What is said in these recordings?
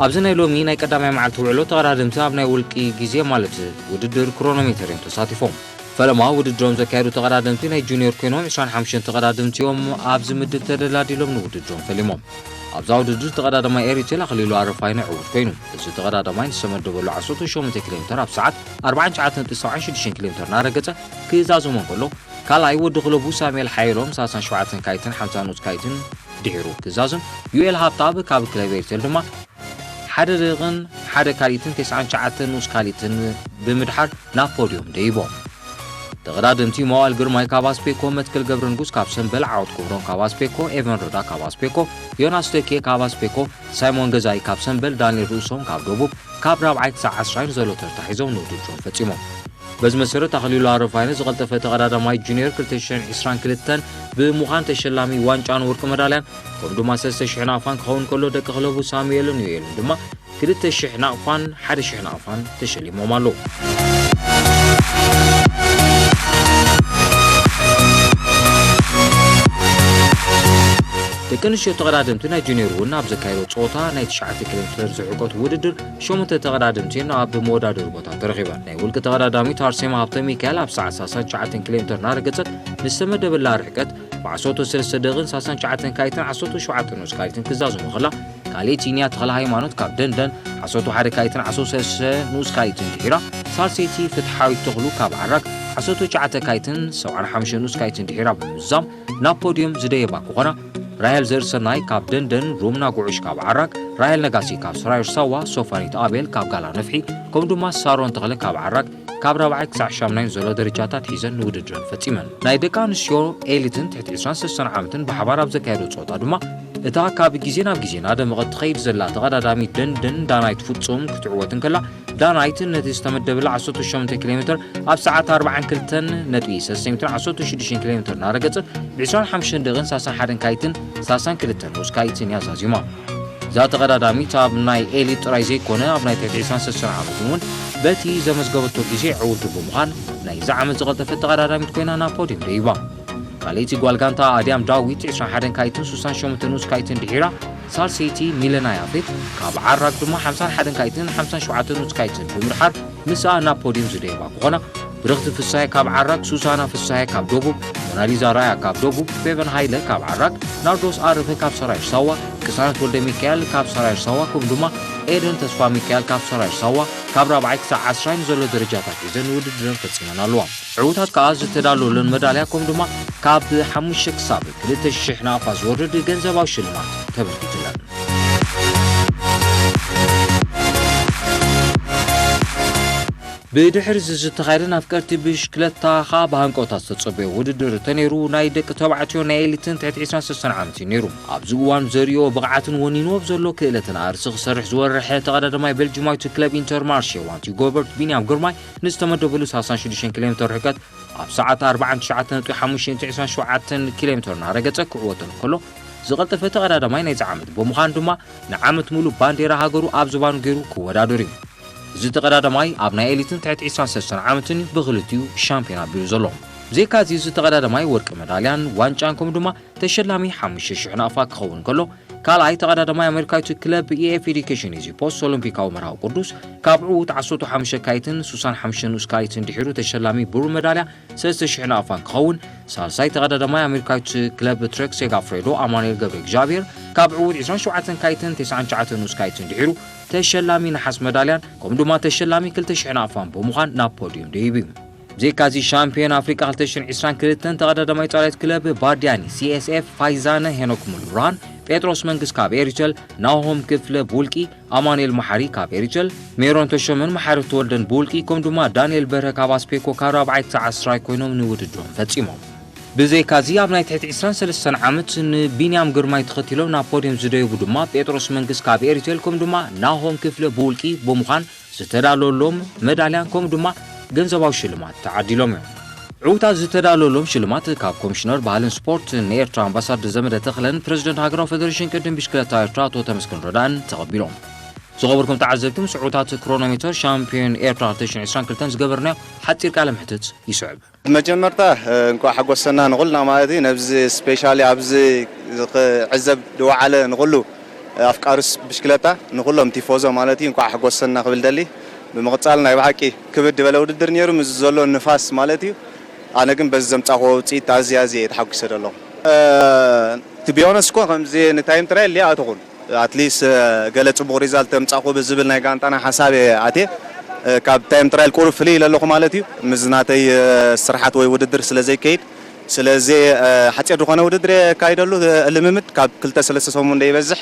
ኣብዚ ናይ ሎሚ ናይ ቀዳማይ መዓልቲ ውዕሎ ተቐዳደምቲ ኣብ ናይ ውልቂ ግዜ ማለት ውድድር ክሮኖሜተር እዮም ተሳቲፎም። ፈለማ ውድድሮም ዘካየዱ ተቐዳደምቲ ናይ ጁኒየር ኮይኖም ዕስራን ሓሙሽተን ተቐዳደምቲ እዮም ኣብዚ ምድብ ተደላዲሎም ንውድድሮም ፈሊሞም። ኣብዛ ውድድር ተቐዳዳማይ ኤሪትሬል ኣኽሊሉ ኣረፋይነ ዕዉት ኮይኑ። እዚ ተቐዳዳማይ ንዝተመደበሉ ዓሰርተ ሸሞንተ ኪሎ ሜተር ኣብ ሰዓት ኣርባዓን ትሽዓተን ነጥቢ ሰብዓን ሽዱሽተን ኪሎ ሜተር እናረገጸ ክዛዘሞ እንከሎ፣ ካልኣይ ወዲ ክለቡ ሳሙኤል ሓየሎም ሰላሳን ሸውዓተን ካይትን ሓምሳን ንኡስ ካይትን ድሒሩ ክዛዘም፣ ዩኤል ሃብታብ ካብ ክለብ ኤሪትሬል ድማ ሓደ ደቂቕን ሓደ ካልኢትን ተስዓን ትሽዓተን ንኡስ ካልኢትን ብምድሓር ናብ ፖድዮም ደይቦም። ተቐዳደምቲ መዋእል ግርማይ ካብ ኣስፔኮ፣ መትከል ገብረ ንጉስ ካብ ሰምበል፣ ዓወት ክብሮም ካብ ኣስፔኮ፣ ኤቨን ረዳ ካብ ኣስፔኮ፣ ዮናስ ተኪኤ ካብ ኣስፔኮ፣ ሳይሞን ገዛኢ ካብ ሰምበል፣ ዳንኤል ርእሶም ካብ ደቡብ ካብ ራብዓይ ክሳዕ ዓስራይ ንዘሎ ተርታ ሒዞም ንውድድሮም ፈጺሞም። በዚ መሰረት ኣኽሊሉ ኣረፋይነ ዝቐልጠፈ ተቐዳዳማይ ጁኒየር ክልተ ሽሕን ዕስራን ክልተን ብምዃን ተሸላሚ ዋንጫን ወርቂ መዳልያን ከምኡ ድማ ሰለስተ ሽሕ ናቕፋን ክኸውን ከሎ፣ ደቂ ክለቡ ሳሙኤልን ዩኤልን ድማ ክልተ ሽሕ ናቕፋን ሓደ ሽሕ ናቕፋን ተሸሊሞም ኣለዉ። ደቂ ኣንስትዮ ተቐዳደምቲ ናይ ጁኒየር እውን ኣብ ዘካየዶ ጸወታ ናይ ትሽዓተ ኪሎ ሜተር ዝሕቆት ውድድር ሸሞንተ ተቐዳደምቲ ኣብ መወዳደሪ ቦታ ተረኺበን። ናይ ውልቂ ተቐዳዳሚት ኣርሴማ ሃብተ ሚካኤል ኣብ ሰዓት ሰላሳን ትሽዓተን ኪሎ ሜተር እናረገጸት ንዝተመደበላ ርሕቀት ብዓሰርተ ሰለስተ ደቂቕን ሰላሳን ትሽዓተን ካይትን ዓሰርተ ሸውዓተ ንኡስ ካይትን ክዛዝሙ ከላ፣ ካልኣይቲ ኒያ ተኽለ ሃይማኖት ካብ ደንደን ዓሰርተ ሓደ ካይትን ዓሰርተ ሰለስተ ንኡስ ካይትን ድሒራ፣ ሳልሰይቲ ፍትሓዊት ተኽሉ ካብ ዓራግ ዓሰርተ ትሽዓተ ካይትን ሰብዓን ሓሙሽተን ንኡስ ካይትን ድሒራ ብምዝዛም ናብ ፖድዮም ዝደየባ ክኾና፣ ራሄል ዘርእሰናይ ካብ ደንደን፣ ሩምና ጉዑሽ ካብ ዓራግ፣ ራሄል ነጋሲ ካብ ሰራየር ሳዋ፣ ሶፋኒት ኣቤል ካብ ጋላ ነፍሒ፣ ከምኡ ድማ ሳሮን ተኽለ ካብ ዓራግ ካብ ራብዓይ ክሳዕ ሻምናይ ዘሎ ደረጃታት ሒዘን ንውድድረን ፈጺመን። ናይ ደቂ ኣንስትዮ ኤሊትን ትሕቲ ዕስራን ሰለስተን ዓመትን ብሓባር ኣብ ዘካየዶ ጸወታ ድማ፣ እታ ካብ ግዜ ናብ ግዜ እናደመቐት ትኸይድ ዘላ ተቐዳዳሚት ደንደን ዳናይት ፍጹም ክትዕወት እንከላ፣ ዳናይት ነቲ ዝተመደበላ ዓሰርተ ሸሞንተ ኪሎ ሜተር ኣብ ሰዓት ኣርባዓን ክልተን ነጥቢ ሰለስተ ሜትር ዓሰርተ ሽዱሽተ ኪሎ ሜተር እናረገጸት፣ ብዕስራን ሓሙሽተን ደቂቕን ሰላሳን ሓደን ካይትን ሰላሳን ክልተን ንኡስ ካይትን እያ ዛዚማ። እዛ ተቐዳዳሚት ኣብ ናይ ኤሊት ጥራይ ዘይኮነ፣ ኣብ ናይ ትሕቲ ዕስራን ሰለስተን ዓመትን እውን በቲ ዘመዝገበቶ ግዜ ዕውቲ ብምዃን፣ ናይዚ ዓመት ዝቐልጠፈት ተቐዳዳሚት ኮይና ናብ ፖድዮም ደይባ። ካልኣይቲ ጓል ጋንታ ኣድያም ዳዊት ዕስራን ሓደን ካይትን ሱሳን ሸሞንተ ንኡስ ካይትን ድሒራ፣ ሳልሰይቲ ሚለና ያፌት ካብ ዓራግ ድማ ሓምሳን ሓደን ካይትን ሓምሳን ሸውዓተን ንኡስ ካይትን ብምድሓር ምስኣ ናብ ፖድዩም ዝደየባ ክኾና፣ ብርኽቲ ፍስሃየ ካብ ዓራግ፣ ሱሳና ፍስሃየ ካብ ደቡብ፣ ሞናሊዛ ራያ ካብ ደቡብ፣ ፌቨን ሃይለ ካብ ዓራግ፣ ናርዶስ ኣረፈ ካብ ሰራየር ሳዋ፣ ቅሳነት ወልደ ሚካኤል ካብ ሰራየር ሳዋ፣ ከምኡ ድማ ኤደን ተስፋ ሚካኤል ካብ ሰራየር ሳዋ ካብ ራብዓይ ክሳዕ ዓስራይ ንዘሎ ደረጃታት ሒዘን ውድድረን ፈጺመን ኣለዋ። ዕዉታት ከኣ ዝተዳለወለን መዳልያ ከምኡ ድማ ካብ ሓሙሽተ ክሳብ ክልተ ሽሕ ናቕፋ ዝወርድ ገንዘባዊ ሽልማት ተበርኪቱለን። ብድሕሪ እዚ ዝተኻየደን ኣፍቀርቲ ብሽክለታ ኸኣ ብሃንቀውታ ዝተጸበዮ ውድድር ተነይሩ፣ ናይ ደቂ ተባዕትዮ ናይ ኤሊትን ትሕቲ ዕስራን ሰለስተን ዓመት እዩ ነይሩ። ኣብዚ እዋን ዘርእዮ ብቕዓትን ወኒንዎ ብዘሎ ክእለትን ኣርሲ ክሰርሕ ዝወርሐ ተቐዳዳማይ ቤልጂማዊት ክለብ ኢንተርማርሼ ዋንቲ ጎበርት ቢንያም ግርማይ ንዝተመደበሉ ሰላሳን ሽዱሽተን ኪሎ ሜተር ርሕቀት ኣብ ሰዓት ኣርባዓን ትሽዓተን ነጥቢ ሓሙሽተ ዕስራን ሸውዓተን ኪሎ ሜተር እናረገጸ ክዕወት እንከሎ፣ ዝቐልጠፈ ተቐዳዳማይ ናይዚ ዓመት ብምዃን ድማ ንዓመት ሙሉእ ባንዴራ ሃገሩ ኣብ ዝባኑ ገይሩ ክወዳደር እዩ። እዚ ተቐዳዳማይ ኣብ ናይ ኤሊትን ትሕቲ ዕስራን ሰለስተን ዓመትን ብኽልቲኡ ሻምፒዮን ኣቢሉ ዘሎ። ብዘይካ እዚ፣ እዚ ተቐዳዳማይ ወርቂ መዳልያን ዋንጫን ከምኡ ድማ ተሸላሚ ሓሙሽተ ሽሕ ናቕፋ ክኸውን ከሎ፣ ካልኣይ ተቐዳዳማይ ኣሜሪካዊት ክለብ ኢኤፍ ኤዱኬሽን ኢዚ ፖስት ኦሎምፒካዊ መርሃዊ ቅዱስ ካብ ዕዉት ዓሰርተ ሓሙሽተ ካይትን ሱሳን ሓሙሽተ ንኡስ ካይትን ድሒሩ ተሸላሚ ብሩር መዳልያ ሰለስተ ሽሕ ናቕፋን ክኸውን፣ ሳልሳይ ተቐዳዳማይ ኣሜሪካዊት ክለብ ትሬክ ሴጋፍሬዶ ኣማኑኤል ገብረ እግዚኣብሔር ካብ ዕዉት ዕስራን ሸውዓተን ካይትን ተስዓን ትሽዓተን ንኡስ ካይትን ድሒሩ ተሸላሚ ነሓስ መዳልያን ከምኡ ድማ ተሸላሚ ክልተ ሽሕ ናቕፋን ብምዃን ናብ ፖድዩም ደይቡ እዩ። ብዘይካዚ ሻምፒዮን ኣፍሪቃ ክልተ ሽሕን ዕስራን ክልተን ተቐዳዳማይ ጻላይት ክለብ ባርዲያኒ ሲኤስኤፍ ፋይዛነ ሄኖክ ሙሉብርሃን፣ ጴጥሮስ መንግስ ካብ ኤሪተል፣ ናሆም ክፍለ ብውልቂ፣ ኣማኑኤል መሓሪ ካብ ኤሪተል፣ ሜሮን ተሾመን መሓሪ ተወልደን ብውልቂ፣ ከም ድማ ዳንኤል በርሀ ካብ ኣስፔኮ ካብ ራብዓይ ክሳዕ ዓስራይ ኮይኖም ንውድድሮም ፈጺሞም። ብዘይካዚ ኣብ ናይ ትሕቲ ዕስራን ሰለስተን ዓመት ንቢንያም ግርማይ ተኸቲሎም ናብ ፖድየም ዝደየቡ ድማ ጴጥሮስ መንግስ ካብ ኤሪተል፣ ከም ድማ ናሆም ክፍለ ብውልቂ ብምዃን ዝተዳለወሎም መዳልያን ከምኡ ድማ ገንዘባዊ ሽልማት ተዓዲሎም እዮም። ዕውታት ዝተዳለወሎም ሽልማት ካብ ኮሚሽነር ባህልን ስፖርት ንኤርትራ ኣምባሳደር ዘመደ ተኽለን ፕረዚደንት ሃገራዊ ፌደሬሽን ቅድም ብሽክለታ ኤርትራ ኣቶ ተመስገን ረዳእን ተቐቢሎም። ዝኸበርኩም ተዓዘብቲ፣ ምስ ዕውታት ክሮኖሜተር ሻምፒዮን ኤርትራ ክልተ ሽሕን ዕስራን ክልተን ዝገበርናዮ ሓጺር ቃለ ምሕትት ይስዕብ። መጀመርታ፣ እ፣ እንኳዕ ሓጎሰና ንኹልና ማለት እዩ። ነብዚ ስፔሻሊ ኣብዚ ክዕዘብ ዝወዓለ ንኹሉ፣ ኣፍቃሪ ብሽክለታ፣ ንኹሎም ቲፎዞ ማለት እዩ እንኳዕ ኣሕጎሰና ክብል ደሊ። ብምቕጻል ናይ ብሓቂ ክብድ ዝበለ ውድድር ነይሩ፣ ምስ ዘሎ ንፋስ ማለት እዩ። ኣነ ግን በዚ ዘምጻእክዎ ውፅኢት ኣዝየ ኣዝየ እየ ተሓጒሰ ዘለኹ። ቱ ቢ ኦነስት እኮ ከምዚ ንታይም ትራይል ኣይኣተኹን፣ ኣትሊስት ገለ ፅቡቕ ሪዛልት ተምጻእኩ ብዝብል ናይ ጋንጣና ሓሳብ እየ ኣትየ። ካብ ታይም ትራይል ቁሩብ ፍልይ ኢለ ኣለኹ ማለት እዩ፣ ምስ ናተይ ስርሓት ወይ ውድድር ስለ ዘይከይድ። ስለዚ ሓፂር ዝኾነ ውድድር የካይደሉ፣ ልምምድ ካብ ክልተ ሰለስተ ሰሙን ዘይበዝሕ።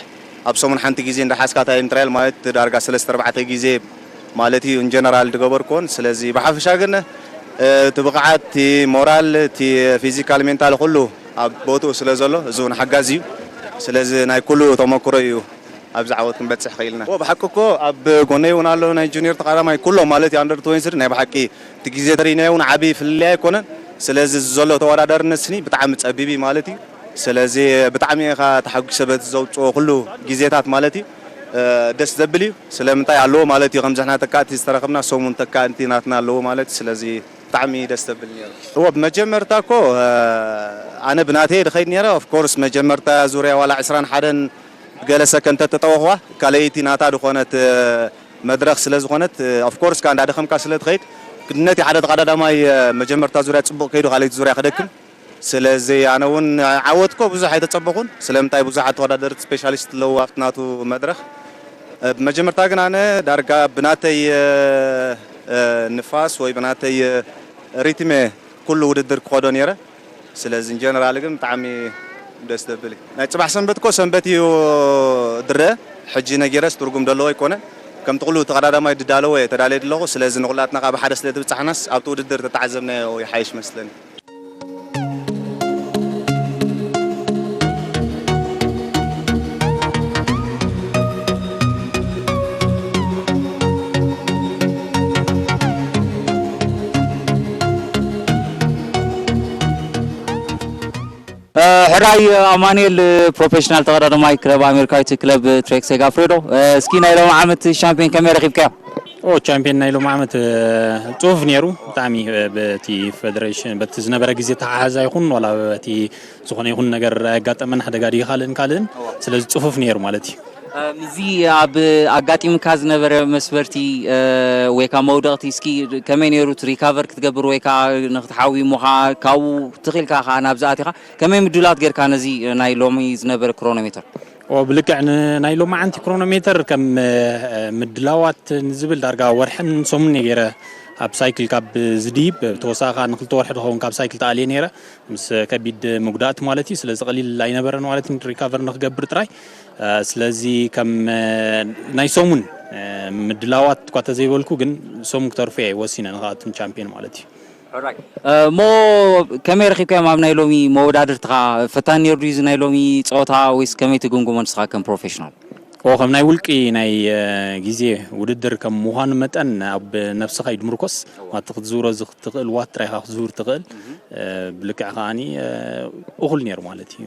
ኣብ ሰሙን ሓንቲ ግዜ እንዳሓዝካ ታይም ትራይል ማለት ዳርጋ ሰለስተ ኣርባዕተ ግዜ ማለት እዩ፣ ኢን ጀነራል ዝገበርኩዎን። ስለዚ ብሓፈሻ ግን እቲ ብቕዓት፣ እቲ ሞራል፣ እቲ ፊዚካል ሜንታል ኩሉ ኣብ ቦትኡ ስለ ዘሎ፣ እዚ እውን ሓጋዚ እዩ። ስለዚ ናይ ኩሉ ተመክሮ እዩ ኣብዚ ዓወት ክንበፅሕ ኽኢልና። ብሓቂ እኮ ኣብ ጎነይ እውን ኣሎ ናይ ጁኒየር ተቐዳማይ፣ ኩሎም ማለት እዩ ኣንደር ትወንቲ ስሪ። ናይ ብሓቂ እቲ ግዜ ተሪእናዮ እውን ዓብዪ ፍልልይ ኣይኮነን። ስለዚ እዚ ዘሎ ተወዳዳርነት ስኒ ብጣዕሚ ፀቢብ እዩ ማለት እዩ። ስለዚ ብጣዕሚ ኢኻ ተሓጒሰ በቲ ዘውፅኦ ኩሉ ግዜታት ማለት እዩ። ደስ ዘብል እዩ። ስለምንታይ ኣለዎ ማለት እዩ፣ ከምዚ ሕና ተካእቲ ዝተረኸብና ሰሙን ተካእቲ ናትና ኣለዎ ማለት እዩ። ስለዚ ብጣዕሚ ደስ ዘብል ነይሩ። እዎ ብመጀመርታ እኮ ኣነ ብናተይ ድኸይድ ነይረ። ኦፍኮርስ መጀመርታ ዙርያ ዋላ ዕስራን ሓደን ገለ ሰከንድ ተጠወኽዋ፣ ካልኣይቲ ናታ ዝኾነት መድረኽ ስለ ዝኾነት፣ ኦፍኮርስ ከኣ እንዳደኸምካ ስለ ትኸይድ፣ ግድነት እዩ ሓደ ተቐዳዳማይ መጀመርታ ዙርያ ጽቡቕ ከይዱ ካልኣይቲ ዙርያ ክደክም። ስለዚ ኣነ እውን ዓወት እኮ ብዙሕ ኣይተጸበኹን። ስለምንታይ ብዙሓት ተወዳደርቲ ስፔሻሊስት ኣለዉ ኣብቲ ናቱ መድረኽ። ብመጀመርታ ግን ኣነ ዳርጋ ብናተይ ንፋስ ወይ ብናተይ ሪትም ኩሉ ውድድር ክኸዶ ነይረ። ስለዚ ጀነራል ግን ብጣዕሚ ደስ ዘብል እዩ። ናይ ጽባሕ ሰንበት እኮ ሰንበት እዩ ድረ ሕጂ ነጊረስ ትርጉም ደለዎ ኣይኮነ። ከምቲ ኩሉ ተቐዳዳማይ ድዳለዎ እየ ተዳልየ ድለኹ። ስለዚ ንኹላትና ካብ ሓደ ስለ ትብጻሕናስ ኣብቲ ውድድር ተተዓዘብናዮ ይሓይሽ መስለኒ። ሕራይ ኣማኑኤል፣ ፕሮፌሽናል ተቐዳዳማይ ክለብ ኣሜሪካዊት ክለብ ትሬክ ሴጋፍሬዶ። እስኪ ናይ ሎሚ ዓመት ሻምፒዮን ከመይ ረኺብካዮ? ኦ ቻምፒዮን ናይ ሎሚ ዓመት ጽፉፍ ነይሩ። ብጣዕሚ በቲ ፌደሬሽን በቲ ዝነበረ ግዜ ተሓሓዛ ይኹን ዋላ በቲ ዝኾነ ይኹን ነገር ኣየጋጠመን ሓደጋ ድዩ ካልእን ካልእን። ስለዚ ጽፉፍ ነይሩ ማለት እዩ። እዚ ኣብ ኣጋጢምካ ዝነበረ መስበርቲ ወይ ከዓ መውደቕቲ እስኪ ከመይ ነይሩ? እቲ ሪካቨር ክትገብር ወይ ከዓ ንክትሓዊ እሞኻ ካብኡ ትኽኢልካ ከዓ ናብዚ ኣቲኻ ከመይ ምድላት ጌርካ ነዚ ናይ ሎሚ ዝነበረ ክሮኖሜተር? ኦ ብልክዕ ን- ናይ ሎማዓንቲ ክሮኖሜተር ከም ምድላዋት ንዝብል ዳርጋ ወርሕን ሰሙን ገይረ ኣብ ሳይክል ካብ ዝድይብ ተወሳኺ ንክልተ ወርሒ ዝኸውን ካብ ሳይክል ተኣልየ ነይረ፣ ምስ ከቢድ መጉዳእቲ ማለት እዩ። ስለዚ ቀሊል ኣይነበረን ማለት እዩ ሪካቨር ንክገብር ጥራይ። ስለዚ ከም ናይ ሰሙን ምድላዋት እኳ ተዘይበልኩ ግን ሰሙን ክተርፉ እየ ወሲነ ንክኣቱን ቻምፒዮን ማለት እዩ። እሞ ከመይ ረኺብካዮም ኣብ ናይ ሎሚ መወዳድርትኻ? ፈታኒ ነይሩ ድዩ እዚ ናይ ሎሚ ፀወታ ወይስ ከመይ ትግምግሞ ንስኻ ከም ፕሮፌሽናል? ኦ ከም ናይ ውልቂ ናይ ግዜ ውድድር ከም ምዃኑ መጠን ኣብ ነብስኻ እዩ ድምርኮስ። ማቲ ክትዝውሮ ትኽእል ዋት ጥራይኻ ክትዝውር ትኽእል። ብልክዕ ከዓኒ እኹል ነይሩ ማለት እዩ።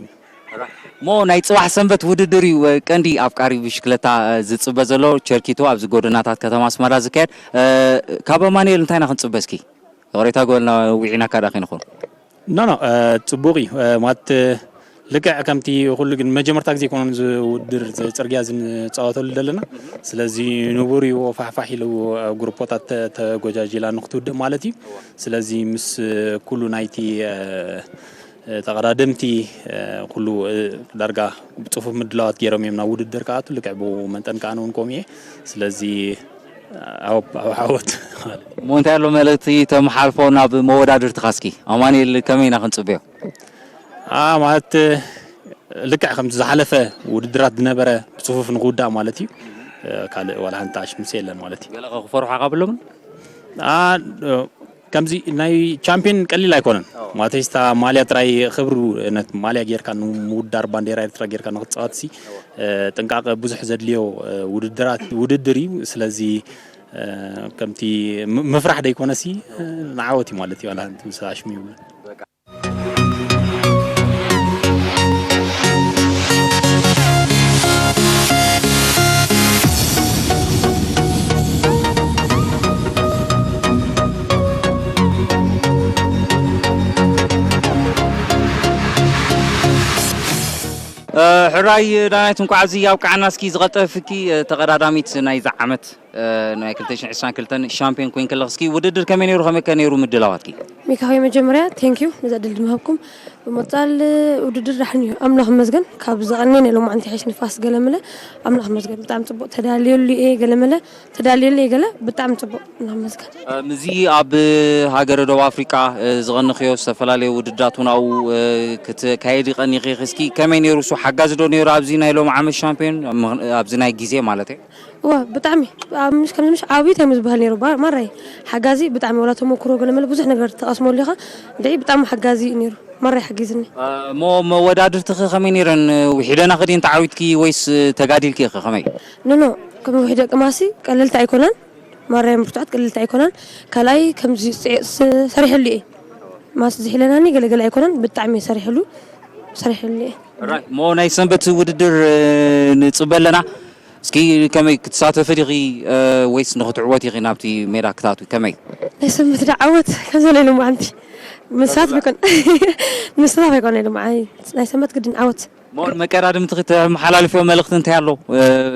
እሞ ናይ ፅባሕ ሰንበት ውድድር እዩ ቀንዲ ኣፍቃሪ ብሽክለታ ዝፅበ ዘሎ። ቸርኪቶ ኣብዚ ጎደናታት ከተማ ኣስመራ ዝካየድ። ካብ ኣማኑኤል እንታይ ኢና ክንፅበ እስኪ? ይቕሬታ ግበልና፣ ዊዒናካ ዳ ከይንኾን። ኖ ኖ ጽቡቕ እዩ። ማለት ልክዕ ከምቲ ኩሉ ግን መጀመርታ ግዜ ይኮነን እዚ ውድድር እዚ ጽርግያ እዚ ንጻወተሉ ዘለና። ስለዚ ንቡር እዩ ፋሕፋሕ ኢሉ ግሩፖታት ተ- ተጎጃጂላ ንክትውድእ ማለት እዩ። ስለዚ ምስ ኩሉ ናይቲ ተቐዳደምቲ ኩሉ ዳርጋ ብጽፉፍ ምድላዋት ገይሮም እዮም ናብ ውድድር ክኣቱ። ልክዕ ብኡ መጠን ከኣ እውን ከምኡ እየ። ስለዚ ኣብ ዓወት። እሞ እንታይ ኣሎ መልእኽቲ ተመሓልፎ ናብ መወዳድርትኻ እስኪ? ኣማኑኤል ከመይ ኢና ክንጽበዮ? ኣ ማለት ልክዕ ከምቲ ዝሓለፈ ውድድራት ዝነበረ ብጽፉፍ ንክውዳእ ማለት እዩ። ካልእ ዋላ ሓንቲ ኣሽምስ የለን ማለት እዩ። ገለ ክፈርሑ ካብ ኣለምን? ኣ ከምዚ ናይ ቻምፒዮን ቀሊል ኣይኮነን። ማተይስታ ማልያ ጥራይ ክብሩ ነቲ ማልያ ጌርካ ንምውዳር ባንዴራ ኤርትራ ጌርካ ንክትጻወት ሲ ጥንቃቐ ብዙሕ ዘድልዮ ውድድራት ውድድር እዩ። ስለዚ ከምቲ ምፍራሕ ደይኮነሲ ንዓወት እዩ ማለት እዩ። ኣላ ምስ ኣሽሚው ሕራይ ዳናይት፣ እንኳዕ እዚ ኣብቃዓና። እስኪ ዝቐልጠፍኪ ተቐዳዳሚት ናይዚ ዓመት ናይ ክልተ ሽሕን ዕስራን ክልተን ሻምፒዮን ኮይን ከለኽ፣ እስኪ ውድድር ከመይ ነይሩ? ከመይ ከ ነይሩ ምድላዋትኪ? ሚካዊ መጀመርያ ቴንኪዩ ነዛ ድል ድምሃብኩም። ብምቕፃል ውድድር ዳሕን እዩ፣ ኣምላኽ ይመስገን። ካብ ዝቐነየ ናይ ሎማዓንቲ ሓይሽ ንፋስ ገለመለ ኣምላኽ ይመስገን። ብጣዕሚ ፅቡቅ ተዳልየሉ እየ ገለመለ ተዳልየሉ እየ ገለ ብጣዕሚ ፅቡቅ እናመስገን። ምስዚ ኣብ ሃገረ ደቡብ ኣፍሪቃ ዝቐንኽዮ ዝተፈላለዩ ውድድራት እውን ኣብኡ ክትካየዲ ቀኒኺ። እስኪ ከመይ ነይሩ እሱ? ሓጋዚ ዶ ነይሩ ኣብዚ ናይ ሎሚ ዓመት ሻምፒዮን? ኣብዚ ናይ ግዜ ማለት እየ። እወ ብጣዕሚ ኣብ ምሽ ከም ምሽ ዓብዩ እንታይ ዝበሃል ነይሩ ባ- ማራይ ሓጋዚ ብጣዕሚ ወላ ተመክሮ ገለ መለ ብዙሕ ነገር ትቐስመሉ ኢኻ። እንድዒ ብጣዕሚ ሓጋዚ እዩ ነይሩ። ማራ ይሕግዝኒ። እሞ መወዳድርትኺ ከመይ ነይረን? ውሒደና ክዲን ተዓዊትኪ ወይስ ተጋዲልኪ ኢኺ? ከመይ? ኖኖ ከም ውሒደ ቅማሲ ቀለልቲ ኣይኮናን። ማራ እዮም ብርቱዓት ቀለልቲ ኣይኮናን። ካልኣይ ከምዚ ጽዕ- ስ- ሰሪሐሉ እየ። ማስ ዝሒለናኒ ገለገለ ኣይኮነን። ብጣዕሚ እየ ሰሪሐሉ ሰሪሐሉ እየ። ራይ ሞ ናይ ሰንበት ውድድር ንጽበ ኣለና። እስኪ ከመይ ክትሳተፊ ዲኺ ወይስ ንኽትዕወት ኢኺ ናብቲ ሜዳ ክትኣትዊ? ከመይ? ናይ ሰንበት ዶ ዓወት ከዘለሉ መዓንቲ ምሳት ይኮን ምሳት ኣይኮነ ኢሉ መዓይ ናይ ሰንበት ግድን ዓወት። ሞን መቀዳድምቲ ክተመሓላልፍዮ መልእኽቲ እንታይ ኣሎ?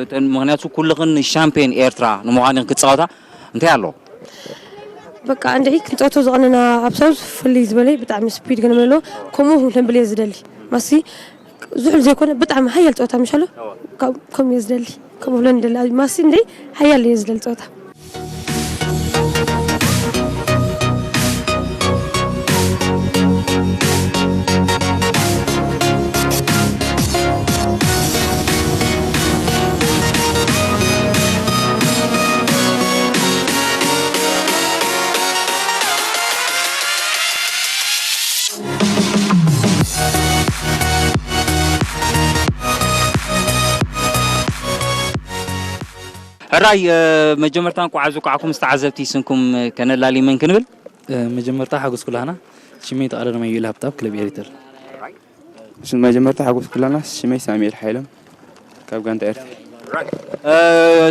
እተን ምኽንያቱ ኩልኽን ሻምፒዮን ኤርትራ ንምዃንኽን ክጻወታ እንታይ ኣሎ? በቃ እንድዒ ክንጸወቶ ዝቐነና ኣብ ሳውዝ ፍልይ ዝበለ ብጣዕሚ ስፒድ ግን መሎ ከምኡ ክንብል እየ ዝደሊ። ማሲ ዝሑል ዘይኮነ ብጣዕሚ ሃያል ጸወታ ምሻሎ ከምኡ እየ ዝደሊ። ከምኡ ብለን ደላ ማሲ እንድዒ ሃያል እየ ዝደሊ ጸወታ። ሕራይ መጀመርታ እንኳዕ ኣብዚ ኳዕኩም ዝተዓዘብቲ ስንኩም ከነላሊ መን ክንብል? መጀመርታ ሓጎስ ኩላህና ሽመይ ተቃዳዳማይ ዩኤል ሃብታብ ክለብ ኤሪተር። መጀመርታ ሓጎስ ኩላና ሽመይ ሳሙኤል ሓይሎም ካብ ጋንታ ኤርትራ።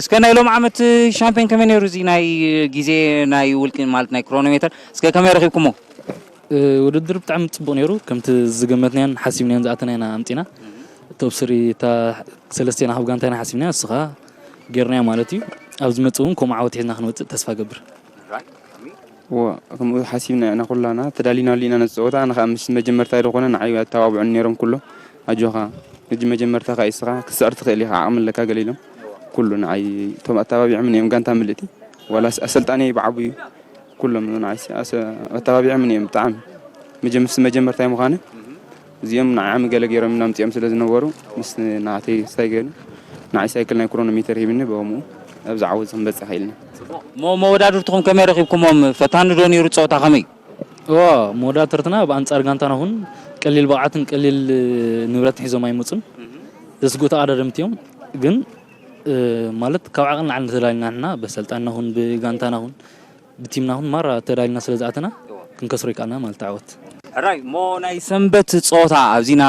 እስከ ናይ ሎም ዓመት ሻምፒዮን ከመይ ነይሩ? እዚ ናይ ግዜ ናይ ውልቂ ማለት ናይ ክሮኖሜተር እስከ ከመይ ረኺብኩሞ? ውድድር ብጣዕሚ ፅቡቅ ነይሩ። ከምቲ ዝገመትናዮን ሓሲብናዮን ዝኣተና ኢና ኣምፂና። ቶብ ስሪ እታ ሰለስቴና ካብ ጋንታ ኢና ሓሲብናዮ፣ እሱ ከዓ ጌርናዮ ማለት እዩ። ኣብ ዝመፅእ እውን ከምኡ ዓወት ሒዝና ክንወፅእ ተስፋ ገብር። እወ ከምኡ ሓሲብና ኢና ኩላና ተዳሊናሉ ኢና ነቲ ፀወታ። ኣነ ከዓ ምስ መጀመርታይ ዝኾነ ንዓይ ኣተባብዑኒ ነይሮም ኩሎም ኣጆኻ ሕጂ መጀመርታኻ እዩ እስኻ ክትስዕር ትኽእል ኢኻ ዓቕሚ ኣለካ ገለ ኢሎም ኩሉ ንዓይ እቶም ኣተባቢዖምኒ እዮም ጋንታ ምልእቲ ዋላ ኣሰልጣኒ ብዓብዩ ኩሎም ንዓይ ኣተባቢዖምኒ እዮም ብጣዕሚ መጀመርስ መጀመርታይ ምዃነ እዚኦም ንዓም ገለ ገይሮም ኢና ኣምጺኦም ስለ ዝነበሩ ምስ ናተይ ስታይ ገይሩ ንዓይ ሳይክል ናይ ክሮኖሜተር ሂብኒ ብኸምኡ ኣብዚ ዓወት ክንበጽሕ ኢልና። እሞ መወዳድርትኹም ከመይ ረኺብኩሞም? ፈታኒ ዶ ነይሩ ጸወታ ከመይ? እዎ መወዳድርትና ብኣንጻር ጋንታና እውን ቀሊል ብቕዓትን ቀሊል ንብረትን ሒዞም ኣይመጹን። ዘስግኡ ተቐዳደምቲ እዮም ግን ማለት ካብ ዓቕን ንዓል ተዳሊና ንሕና በሰልጣንና እውን ብጋንታና እውን ብቲምና እውን ማራ ተዳሊና ስለ ዝኣተና ክንከስሮ ይከኣልና ማለት ዓወት። ሕራይ እሞ ናይ ሰንበት ፀወታ ኣብዚና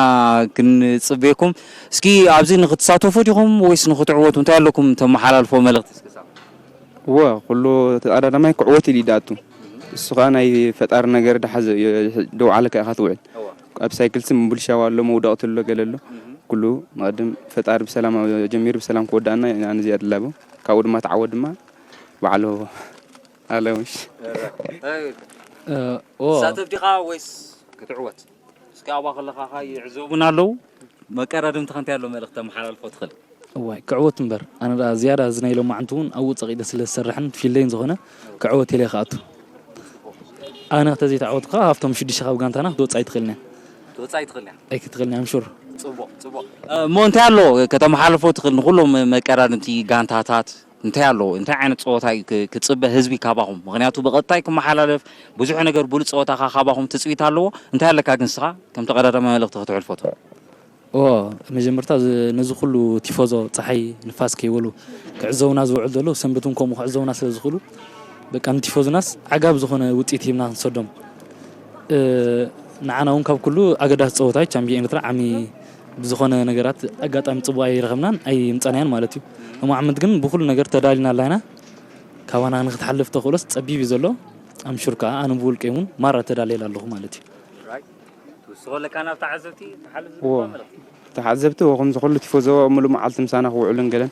ክንፅበየኩም። እስኪ ኣብዚ ንክትሳተፉ ዲኹም ወይስ ንክትዕወቱ እንታይ ኣለኩም ተመሓላልፎ መልእኽቲ? እስኪ ሳብ እወ ኩሉ ተቐዳዳማይ ክዕወት ኢሉ ይደኣቱ እሱ ከዓ ናይ ፈጣሪ ነገር ደሓዘ ደው ዓለካ ኢኻ ትውዕል ኣብ ሳይክል ስም ብልሻው ኣሎ መውደቕቲ ኣሎ ገለ ኣሎ ኩሉ መቐድም ፈጣሪ ብሰላም ጀሚሩ ብሰላም ክወዳእና ኣነ እዚኣ ድላቦ ካብኡ ድማ ተዓወት ድማ በዓል ኣለውሽ ትሳተፍ ዲኻ ወይስ ክትዕወት? እስኪ ኣብኣ ከለኻ ኸዓ ይዕዘቡና ኣለዉ። መቀዳድምቲ ከ እንታይ ኣሎ መልእኽቲ ተመሓላልፎ ትኽእል? እዋይ ክዕወት እምበር ኣነ ደኣ ዝያዳ እዚ ናይ ሎማዓንቲ እውን ኣብኡ ጸቒጠ ስለ ዝሰርሕን ፊልደይን ዝኾነ ክዕወት ኢለ እየ ክኣቱ። ኣነ ተዘይተዓወትኩ ከኣ ካብቶም ሽዱሽተ ካብ ጋንታና ክትወጽእ ኣይትኽእልን እያ። ክትወጽእ ኣይትኽእልን እያ። ኣይክትኽእልን እያ ኣምሹር። ጽቡቕ ጽቡቕ። እሞ እንታይ ኣሎ ከተመሓላልፎ ትኽእል ንኹሎም መቀዳድምቲ ጋንታታት? እንታይ ኣሎ እንታይ ዓይነት ፀወታ እዩ ክፅበ ህዝቢ ካባኹም? ምክንያቱ ብቐጥታ እዩ ክመሓላለፍ፣ ብዙሕ ነገር ብሉፅ ፀወታ ከዓ ካባኹም ትፅቢት ኣለዎ። እንታይ ኣለካ ግን ንስኻ ከም ተቐዳዳማይ መልእኽቲ ከተሕልፎ ትኽእል? እዎ መጀመርታ ነዚ ኩሉ ቲፎዞ ፀሓይ ንፋስ ከይበሉ ክዕዘቡና ዝውዕሉ ዘለዉ ሰንበት እውን ከምኡ ክዕዘቡና ስለ ዝኽእሉ በቃ ንቲፎዞናስ ዓጋብ ዝኾነ ውፅኢት ሂብና ክንሰዶም ንዓና እውን ካብ ኩሉ ኣገዳሲ ፀወታ እዩ ቻምፒዮን ኤርትራ ዓሚ ብዝኾነ ነገራት ኣጋጣሚ ፅቡቕ ኣይረኸብናን ኣይምፀናያን ማለት እዩ። ሎም ዓመት ግን ብኹሉ ነገር ተዳሊና ኣላና ካባና ንክትሓልፍ ተኽእሎስ ፀቢብ እዩ ዘሎ። ኣምሹር ከዓ ኣነ ብውልቀይ እውን ማራ ተዳልየላ ኣለኹ ማለት እዩ። ትውስኾ ኣለካ ናብ ተዓዘብቲ ተሓልፍ ዝግባ መልእኽቲ? ተዓዘብቲ ወኹም ዝኹሉ ቲፎዞ ሙሉ መዓልቲ ምሳና ክውዕሉን ገለን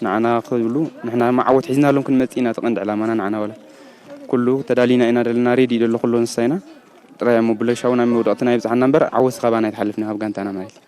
ንዓና ክብሉ ንሕና መዓወት ሒዝናሎም ክንመጽእ ኢና። እቲ ቀንዲ ዕላማና ንዓና ወላ ኩሉ ተዳሊና ኢና ደለና፣ ሬዲ ደሎ ኩሉ ንሳይና ጥራይ እሞ ብለሻው ናይ መውደቕትና ይብጽሓና እምበር ዓወት ካባና ኣይትሓልፍና ካብ ጋንታና ማለት እዩ።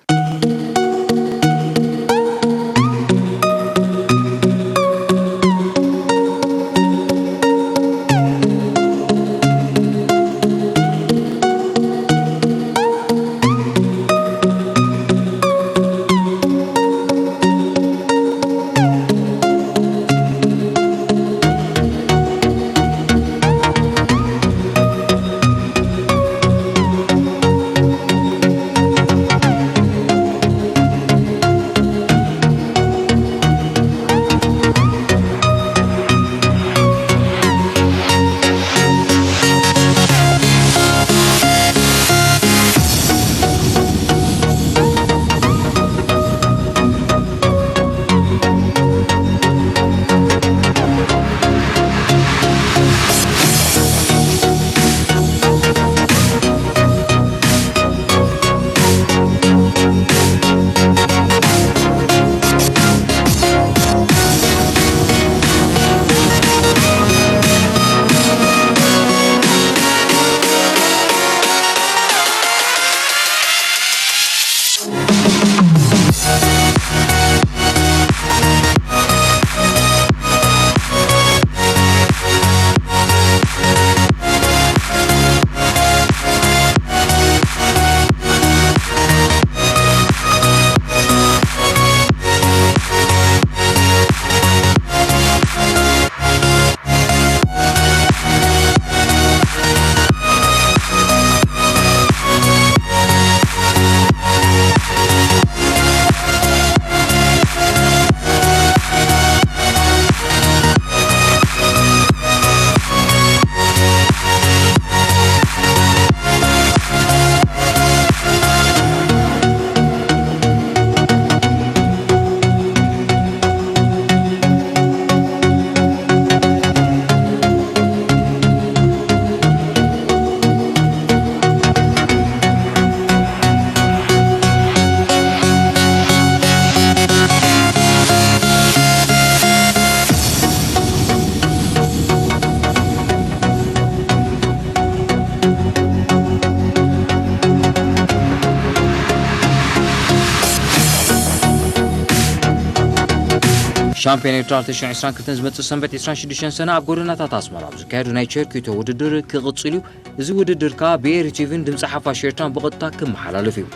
ሻምፒዮን ኤርትራ ክልተ ሽሕን ዕስራን ክልተን ዝመጽእ ሰንበት ዕስራን ሽዱሽተን ሰነ ኣብ ጎደናታት ኣስመራ ኣብ ዝካየዱ ናይ ቸርኪቶ ውድድር ክቕጽል እዩ። እዚ ውድድር ከኣ ብኤሪ ቲቪን ድምጺ ሓፋሽ ኤርትራን ብቐጥታ ክመሓላለፍ እዩ።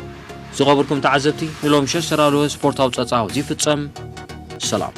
ዝኸበርኩም ተዓዘብቲ፣ ንሎሚ ምሸት ዝተዳለወ ስፖርታዊ ጸብጻብ ኣብዚ ይፍጸም። ሰላም።